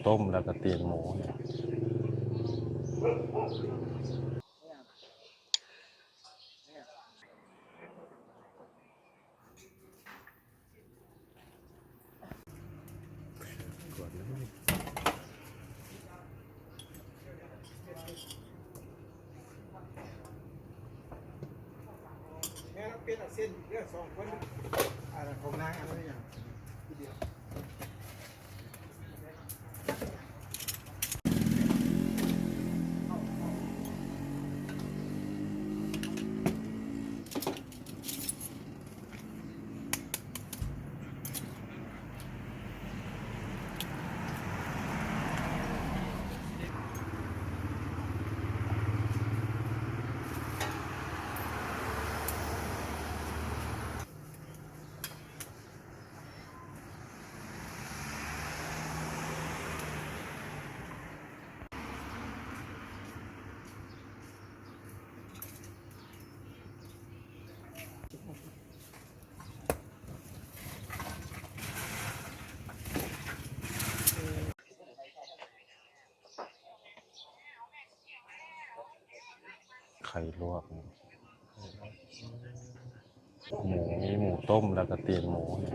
ຕົ້ມແລ້ວກໍຕີນໝູນີ້. ແມ່ລາວປ່ຽນເອົາເສັ້ນເດີ ສອງຄົນ ອັນນັ້ນຂອງນາງ ອັນນັ້ນຫຍັງ ທີດຽວ. ໄຂ່ລວກ ໝູ ມີໝູຕົ້ມ ແລ້ວກໍຕີນໝູນີ້.